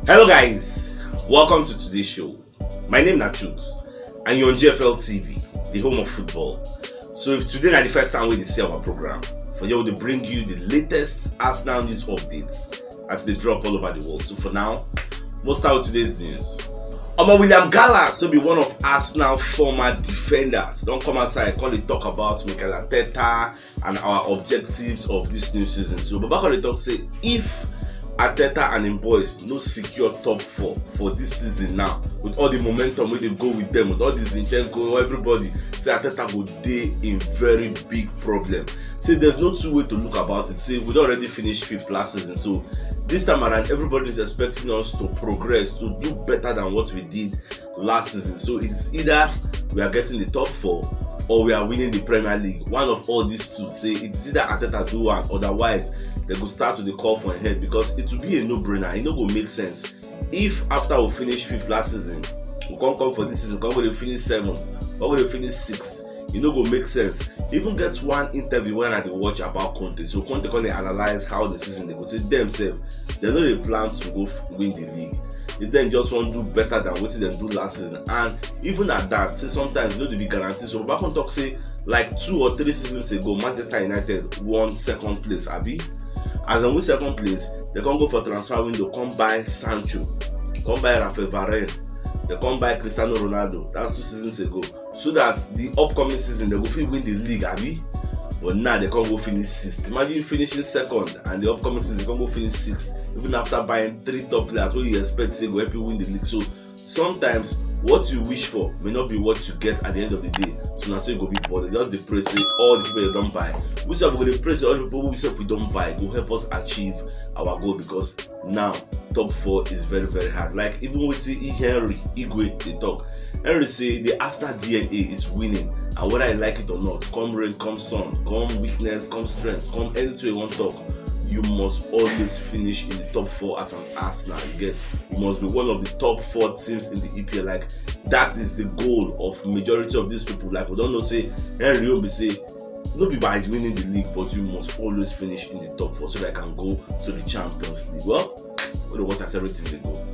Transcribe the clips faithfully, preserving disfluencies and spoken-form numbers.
Hello guys, welcome to today's show. My name na Chuks and you're on G F L T V, the home of football. So if today na the first time wey you dey see our program, for here we dey bring you the latest Arsenal news updates as they drop all over the world. So for now, we'll start with today's news. Omo, William Gallas, wey be one of Arsenal former defenders, don come outside come dey talk about Mikel Arteta and our objectives of this new season. So Baba come dey talk say if Arteta and im boys no secure top four for this season now, with all the momentum wey dey go with them, with all the Zinchenko, everybody, say Arteta go dey in very big problem. Say there's no two way to look about it. Say we don already finish fifth last season, so this time around everybody is expecting us to progress, to do better than what we did last season. So it's either we are getting the top four or we are winning the Premier League. One of all these two. Say it's either Arteta do one, otherwise they go start to dey call for im head, because it will be a no-brainer. E no go make sense if after we finish fifth last season, we come come for this season, come go dey finish seventh, come go dey finish sixth. E no go make sense. Even get one interview wey I dey watch about Conte. So Conte come dey analyze how the season dey go. Say dem sef, dem no dey plan to go f- win the league. If dem just wan do better than wetin dem do last season, and even at that, say sometimes e no dey be guarantee. So Baba come talk say, like, two or three seasons ago, Manchester United won second place, abi? As dem win second place, dem come go for transfer window, come buy Sancho, come buy Rafael Varane, dem come buy Cristiano Ronaldo. That's two seasons ago. So that the upcoming season, dem go fit win the league, abi? But now dem come go finish sixth. Imagine you finishing second and the upcoming season come go finish sixth, even after buying three top players wey you expect say go help you win the league. So sometimes what you wish for may not be what you get at the end of the day. So na so e go be. But just dey pray say all the people you don buy, we sef go dey pray say all the people we sef we don buy go help us achieve our goal, because now top four is very, very hard. Like even wetin Henry Igwe dey talk, Henry say the Arsenal D N A is winning, and whether you like it or not, come rain, come sun, come weakness, come strength, come anything you wan talk, you must always finish in the top four as an Arsenal. You get, you must be one of the top four teams in the E P L. Like, that is the goal of majority of these people. Like, we don know say Henry own be say no be by winning the league, but you must always finish in the top four so that I can go to the Champions League. Well, we dey watch as everything dey go.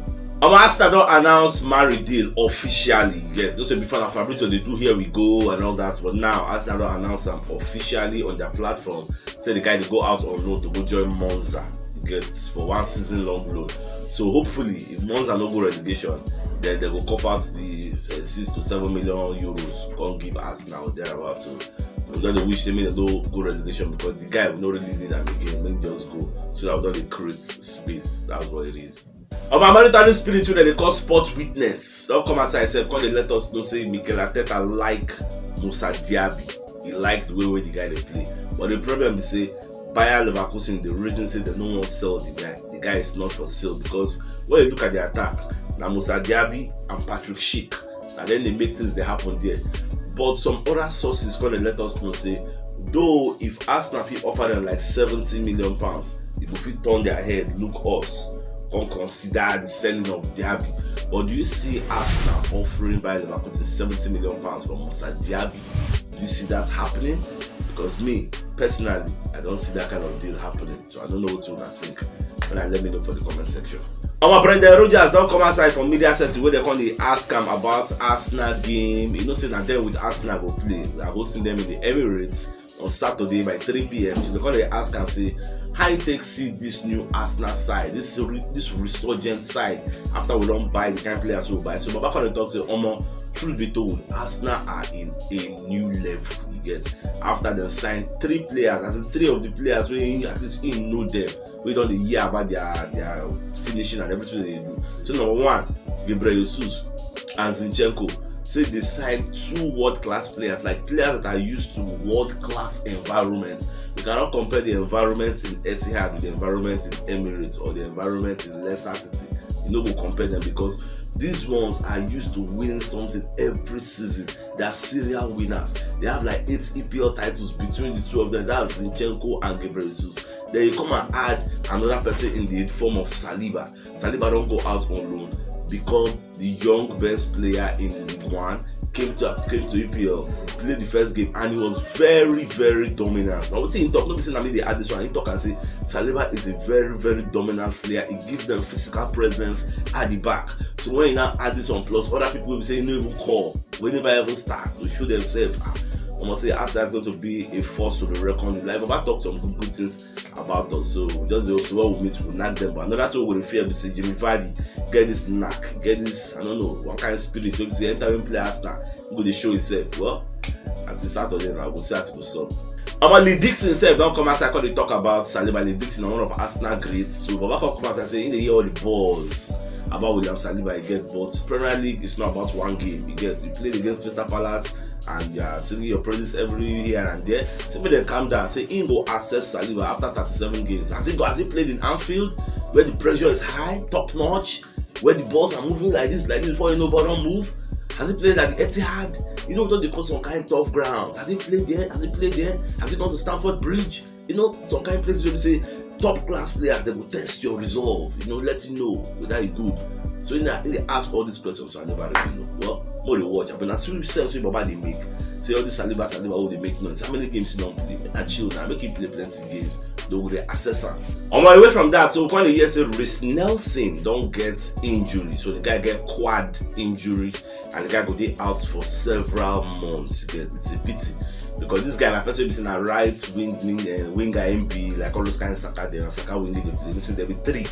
Omo, Arsenal don announce Marie Deal officially. Yeah, those say before na Fabrizio dey do here we go and all that, but now Arsenal don announce am officially on their platform. Say the guy dey go out on loan to go join Monza. You get, for one season long loan. So hopefully, if Monza no go relegation, then they go cough out the uh, six to seven million euros, come give Arsenal thereabouts. So we don dey wish say make dem no go relegation, because the guy, we no really need am again. Make dem just go so that we don dey create space. That's what it is. Omo, Maritali Spirit wey dem dey call Sport Witness don come outside sef, come dey let us know say Mikel Arteta like Musa Diaby. He like the way wey the guy dey play. But the problem be say Bayer Leverkusen dey reason say dem no wan sell the guy. The guy is not for sale, because when you look at the attack, na Musa Diaby and Patrick Schick, na dem dey make things dey happen there. But some other sources come dey let us know say, though if Arsenal fit offer them like seventy million pounds, e go fit turn their head look us, come consider the selling of Diaby. But do you see Arsenal offering Bayer Leverkusen seventy million pounds for Musa Diaby? Do you see that happening? Because me personally, I don't see that kind of deal happening. So I don't know what you wanna think. When I let me know for the comment section. Omo, Brendan Rodgers don come outside from media setting wey dem come dey ask am about Arsenal game. You know say na dem with Arsenal go play. We are hosting them in the Emirates on Saturday by three p.m. So dem come dey ask am say how you take see this new Arsenal side, this re- this resurgent side, after we don buy the kind players we buy. So Baba come dey talk say, omo, truth be told, Arsenal are in a new level. You get, after dem sign three players, as in three of the players wey he, at least he know them, wey don dey hear about their their finishing and everything they do. So number one, Gabriel Jesus and Zinchenko. Say they sign two world class players, like players that are used to world class environments. You cannot compare the environment in Etihad with the environment in Emirates or the environment in Leicester City. You no go compare them, because these ones are used to winning something every season. They are serial winners. They have like eight E P L titles between the two of them. That's Zinchenko and Gabriel Jesus. Then you come and add another person in the form of Saliba. Saliba don go out on loan. become the young best player in League One, came to came to E P L, played the first game, and he was very, very dominant. Now, wetin he talk, no be say na me dey add this one. He talk and say Saliba is a very, very dominant player. He gives them physical presence at the back. So when you now add this one plus other people wey be say you no even call, wey never even start to show themselves, ah, I must say Arsenal is going to be a force to be reckoned with. Like, Baba talk some good, good things about us. So just the hope say when we meet, we knack them. But another thing we go fear be say Jamie Vardy get this knack, get this, I don't know, one kind of spirit wey be say anytime he play Arsenal, he go dey show himself. Well, until Saturday now, we go see as e go sup. Omo, Lee Dixon sef don come outside come dey talk about Saliba. Lee Dixon na one of Arsenal greats. So Baba come come outside say he dey hear all the buzz about William Saliba, you get, but Premier League is not about one game, you get. You played against Crystal Palace and you are singing your praises every here and there. Say make dem calm down. Say he go assess Saliba after thirty-seven games. Has he go, has he played in Anfield where the pressure is high, top notch, where the balls are moving like this, like this before you know ball don move? Has he played at the Etihad? You know, don dey call some kind tough grounds. Has he played there? Has he played there? Has he gone to Stamford Bridge? You know, some kind places wey be say top class players, they go test your resolve, you know, let you know whether you good. So in that, in dey ask all these questions, so I never really know. Well, more dey watch, but na sweet sense wey Baba dey make. Say all this Saliba, Saliba wey dey make noise. How many games he don play? Make I chill now, make him play plenty games. They go dey assess am. Omo, away from that, so we come dey hear say Reiss Nelson don get injury. So the guy get quad injury, and the guy go dey out for several months. You get, it's a pity because this guy na person wey be say na right wing, wing uh, winger, M B, like all those kind of Saka there, and Saka wing dey play. Listen, there be three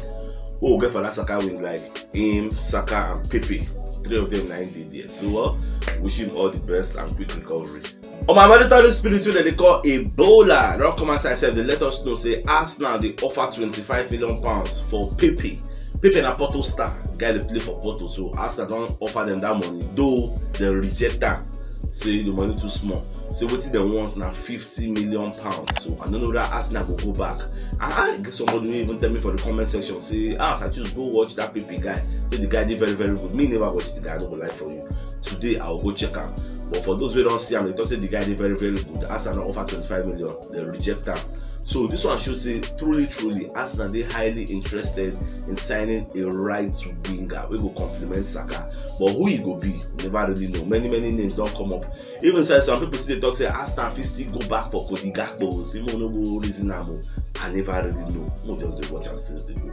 wey we get for that Saka wing, like him, Saka, and Pepe. Three of them na him dey there. So well, wish him all the best and quick recovery. On my mandatory spirit wey dem dey call Ebola don come outside sef dey let us know say Arsenal dey offer twenty-five million pounds for Pepe. Pepe na Porto star, the guy dey play for Porto, so Arsenal don offer them that money, though dem reject am, say the money too small. Say wetin dem want na fifty million pounds. So I no know whether Arsenal go go back. I, I get somebody wey even tell me for the comment section say, ah, as I choose go watch that Pepe guy. Say the guy dey very, very good. Me never watch the guy, I no go lie for you. Today I will go check am. But for those wey don see am, they talk say the guy dey very, very good. Arsenal don offer twenty-five million, dem reject am. So this one show say truly, truly, Arsenal dey highly interested in signing a right winger wey go complement Saka. But who e go be, we never really know. Many, many names don come up. Even say some people still dey talk say Arsenal fit still go back for Cody Gakpo. Say make we no go reason am o. I never really know. Make we just dey watch as things dey go.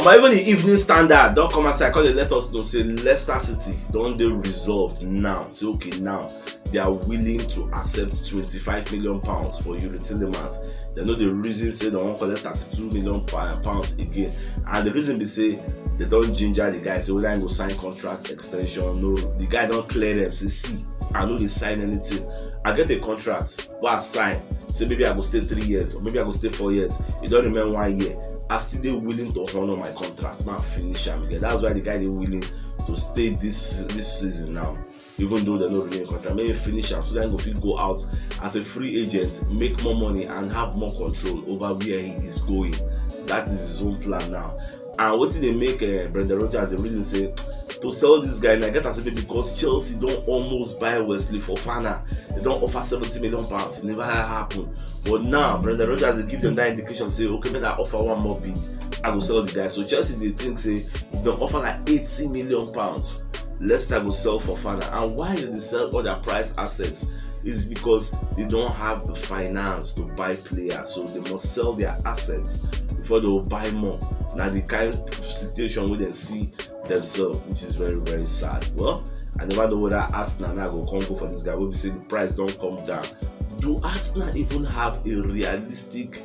Omo, even the Evening Standard don come outside come dey let us know say Leicester City don dey resolved now. Say okay, now they are willing to accept twenty-five million pounds for Youri Tielemans. Dem no dey reason say dem wan collect thirty-two million pa-, pounds again. And the reason be say dem don ginger the guy say whether he go sign contract extension. No, the guy don clear them say, see, I no dey sign anything. I get a contract wey I sign, say maybe I go stay three years or maybe I go stay four years. E don remain one year. I still dey willing to honour my contract. Make I finish am again. That's why the guy dey willing to stay this, this season now, even though dem no renew him contract. Make him finish am so that he go fit go out as a free agent, make more money and have more control over where he is going. That is his own plan now. And wetin dey make, eh, Brendan Rodgers dey reason say to sell this guy na get as e be because Chelsea don almost buy Wesley Fofana. Dem don offer seventy million pounds. E never happen. But now, Brendan Rodgers dey give them that indication say, okay, make I offer one more bid, I go sell the guy. So Chelsea dey think say if dem offer like eighty million pounds, Leicester go sell Fofana. And why dem dey sell all their prized assets is because dem no have the finance to buy players. So dem must sell their assets before dem go buy more. Na the kind situation wey dem see themselves, which is very, very sad. Well, I never know whether Arsenal now go come go for this guy wey be say the price don come down. Do Arsenal even have a realistic,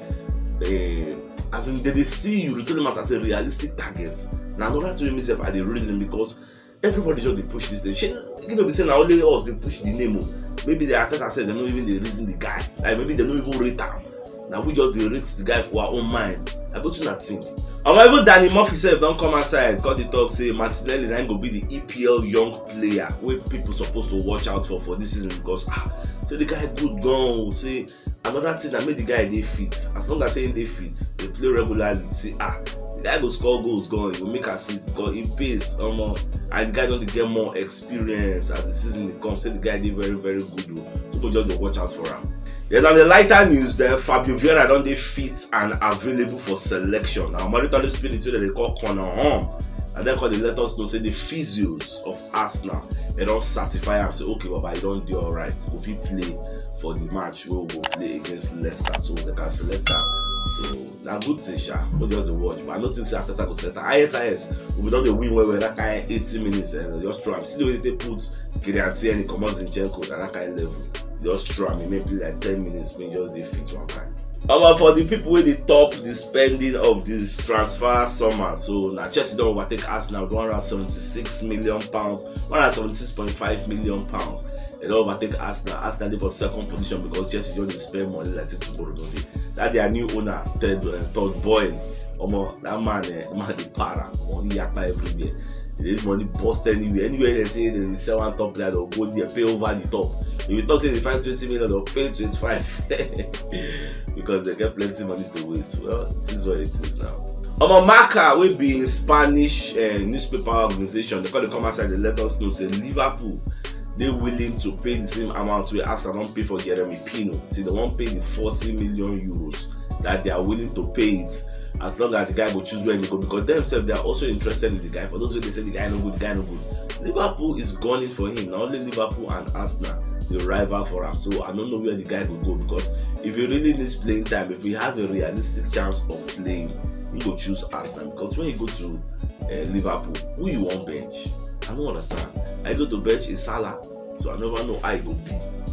eh, as in, dem dey see Youri Tielemans as a realistic target? Na another thing wey me sef I dey reason because everybody just dey push this thing. Shey e no be say na only us dey push the name o? Maybe the Arteta sef, dem no even dey reason the guy. Like, maybe dem no even rate am. Na we just dey rate the guy for our own mind. Like, wetin una think? Omo, even Danny Murphy sef don come outside come dey talk say Martinelli na him go be the E P L young player wey people suppose to watch out for for this season because, ah, say the guy good gan o. Say another thing na make the guy dey fit. As long as say he dey fit, dey play regularly, say, ah, the guy go score goals gan, he go make assist because he pace, omo, and the guy don dey get more experience as the season dey come. Say the guy dey very, very good o. People just dey watch out for am. Then on the lighter news, then Fabio Vieira don dey fit and available for selection. Now, Maritali Spirit wey dem dey call Corner Home, And then come dey let us know say the physios of Arsenal, they don certify am say, "Okay, Baba, you don dey alright. Go fit play for the match wey we go play against Leicester." So they can select am. So na good thing, sha. We just dey watch, but I no think say Arteta go select am. I S I S, we don dey win well well. That kind eighty minutes, eh, just throw am. See the way they take put Kieran Tierney, comot Zinchenko, na that kind level. Just throw am. He may play like ten minutes, may just dey fit one kind. Omo, for the people wey dey top the spending of this transfer summer, so na Chelsea don overtake Arsenal with one hundred seventy-six million pounds, one hundred seventy-six point five million pounds. They don overtake Arsenal. Arsenal dey for second position because Chelsea just dey spend money like say tomorrow no dey. That their new owner, Ted, uh, Todd Boehly, omo, that man, eh, man dey para, money yakpa everywhere. This money burst anywhere. Anywhere they say they sell one top player, they'll go there, pay over the top. If you talk say they find twenty million, they'll pay twenty-five because they get plenty money to waste. Well, this is what it is now. Omo, Marca, wey be Spanish, eh, newspaper organization, they call the come outside, they let us know say Liverpool dey willing to pay the same amount wey Arsenal don pay for Jeremy Pino. See, they wan pay the forty million euros, that they are willing to pay it as long as the guy go choose where he go, because themselves, they are also interested in the guy. For those wey dey say the guy no good, the guy no good, Liverpool is gunning for him. Na only Liverpool and Arsenal dey rival for am. So I don't know where the guy go go, because if he really needs playing time, if he has a realistic chance of playing, he go choose Arsenal, because when you go to, eh, Liverpool, who you wan bench? I no understand. I go to bench is Salah, so I never know how e go be.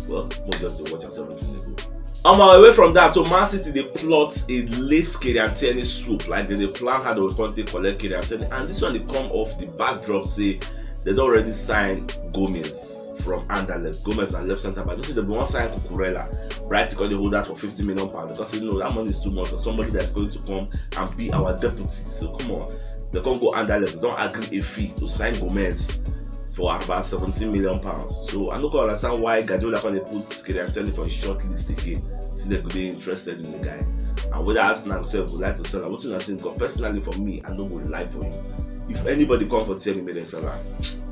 Well, mo just dey watch as everything dey go. Omo, away from that, so Man City dey plot a late Kieran Tierney swoop, like, they dey plan how they go come take collect Kieran Tierney, and this one dey come off the backdrop say they don already sign Gomez from Anderlecht. Gomez na left centre back. You see, they bin wan sign Cucurella. Brighton come dey hold that for fifty million pounds because, you know, that money is too much for somebody that's going to come and be our deputy. So come on, they come go Anderlecht, they don agree a fee to sign Gomez for about seventeen million pounds. So I no come understand why Guardiola come dey put Kieran Tierney for his short list again. See, they go dey interested in the guy. And whether Arsenal sef go like to sell am, wetin una think? Because personally for me, I no go lie for you. If anybody come for Tierney, make dem sell am.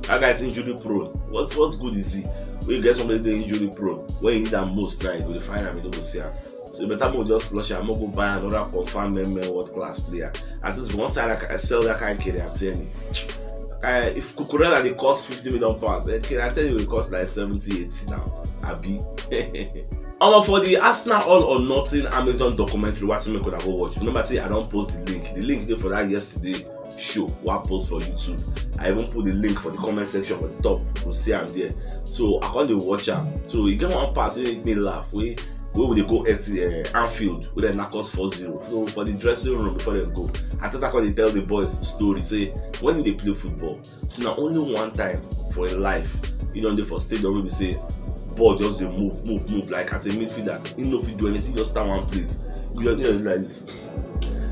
That guy is injury prone. What, what good is he? When you get somebody dey injury prone, when you need am most, now you go dey find am, you no go see am. So better mo just flush am, mo go buy another confirm men, men world class player. At least one side I can sell that kind Kieran Tierney. Uh, if Cucurella dey cost fifty million pounds, then Kieran Tierney will cost like seventy, eighty now. Abi. Omo, for the Arsenal All or Nothing Amazon documentary, what make una go watch. Remember say I don post the link. The link dey for that yesterday show wey I post for YouTube. I even put the link for the comment section for the top. You go see am there. So I come dey watch am. So e get one part wey make me laugh. Wey wey we dey go at, uh, Anfield, wey dem knack us four zero. So for the dressing room before dem go, Arteta come dey tell the boys story. Say when he dey play football, say na only one time for him life he don dey for stadium wey be say ball just dey move, move, move, like, as a midfielder, he no fit do anything, just stand one place. You just, you just like this.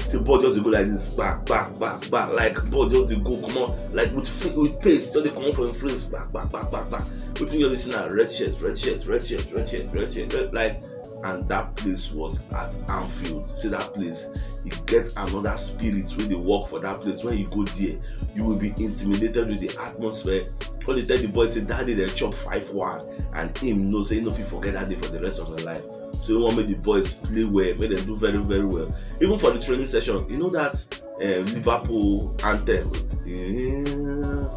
The ball just dey go like this, back, back, back, back. Like, ball just dey go, come on, like, with, with pace, just dey come from him face, back, back, back, back, back. Wetin you dey see now? Red shirt, red shirt, red shirt, red shirt, red shirt, red, like, and that place was at Anfield. See that place, you get another spirit wey dey work for that place. When you go there, you will be intimidated with the atmosphere. Come dey tell the boys say that day dem chop five one, and him know say he no fit forget that day for the rest of him life. So he wan make the boys play well, make dem do very, very well. Even for the training session, you know that, uh, Liverpool anthem. Yeah.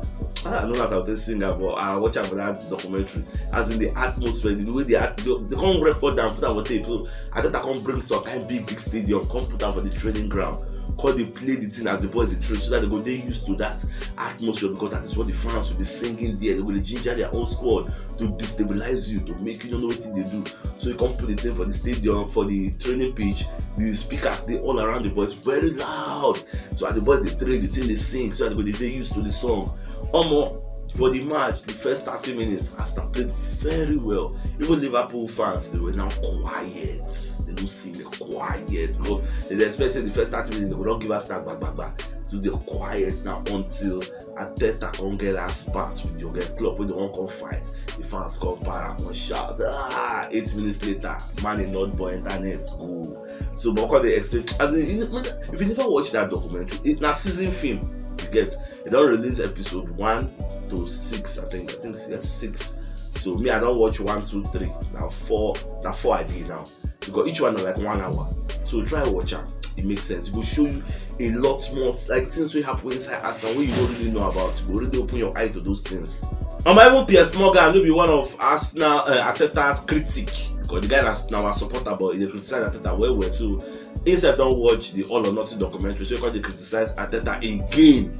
I don't know as I would sing am, but I watch am for that documentary. As in the atmosphere, the way they act, they, they come record am, put am for tape. So Arteta come bring some kind big, big stadium, come put am for the training ground. Come dey play the thing as the boys dey train, so that they go dey used to that atmosphere, because that is what the fans will be singing there. They go dey ginger their own squad to destabilize you, to make you no know wetin dey do. So he come put the thing for the stadium, for the training pitch. The speakers dey all around the boys, very loud. So as the boys dey train, the thing dey sing, so that they go dey dey used to the song. Omo, for the match, the first thirty minutes, Arsenal played very well. Even Liverpool fans, they were now quiet. They no sing, they quiet because they dey expect say the first thirty minutes, they go don give Arsenal back, back, back. So they're quiet now until Arteta come get that spat with Jurgen Klopp, wey they wan come fight. The fans come para, come shout. Ah, eight minutes later, man in not boy internet go. So, but come dey explain. As in, you know, if you never watch that documentary, it na season film. You get, they don release episode one to six, I think. I think, yes, six. So me, I don watch one, two, three. Now four, now four I dey now. Because each one na like one hour. So try watch am. It makes sense. It go show you a lot more, like, things wey happen inside Arsenal wey you no really know about. You go really open your eye to those things. Omo, even Piers Morgan, wey be one of Arsenal, uh, Arteta's critic, because the guy na, na our supporter, but he dey criticize Arteta well well. So himself don watch the All or Nothing documentary, so he come dey criticize Arteta again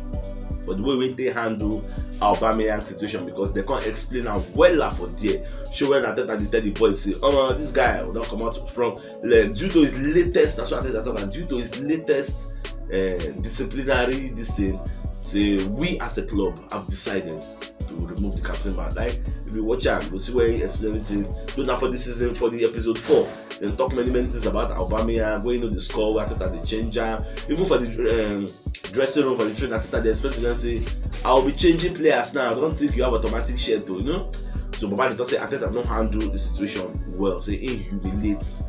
for the way wey he take handle Aubameyang situation, because they come explain am wella for there. Show when Arteta dey tell the boys say, "Oh, this guy will not come out from, like, due to his latest," that's what Arteta talk am, "due to his latest, uh, disciplinary this thing, say we as a club have decided to remove the captain ban." Like, if you watch am, you go see where he explain everything. Though na for this season, for the episode four, dem talk many many things about Aubameyang, wey you know the score, wey Arteta dey change am. Even for the, um, dressing room, for the training, Arteta dey explain to them say, "I will be changing players now. I don't think you have automatic shirt o, you know." So Baba dey talk say Arteta no handle the situation well. Say he humiliates,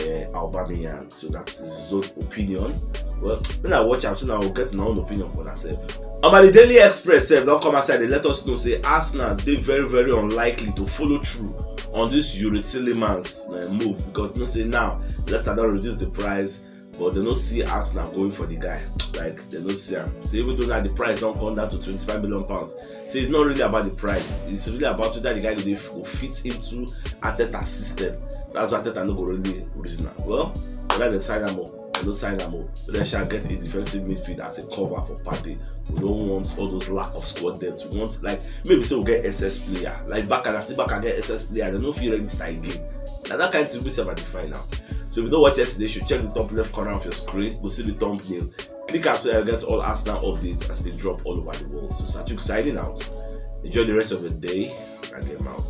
uh, Aubameyang. So that's his own opinion. Well, when I watch am, so now we'll get my own opinion for myself. Omo, the Daily Express sef don come outside, dey let us know say Arsenal dey very very unlikely to follow through on this Youri Tielemans, uh, move, because you know say now Leicester don reduce the price, but they no see Arsenal going for the guy. Like, they no see am. So even though now the price don come down to twenty-five million pounds, so it's not really about the price. It's really about whether the guy go fit into Arteta's system. That's why Arteta no go really reason am. Well, whether they sign am up, they no sign am up, but they shall get a defensive midfield as a cover for Partey. We don't want all those lack of squad depth. We want, like, maybe say we get S S player. Like, Barca, I see Barca get S S player. They no fit register again. Now that kind of thing we sef I dey find out. So if you don't watch yesterday, you should check the top left corner of your screen. Go see the thumbnail. Click am so you get all Arsenal updates as they drop all over the world. So Satuk signing out. Enjoy the rest of the day. I get out.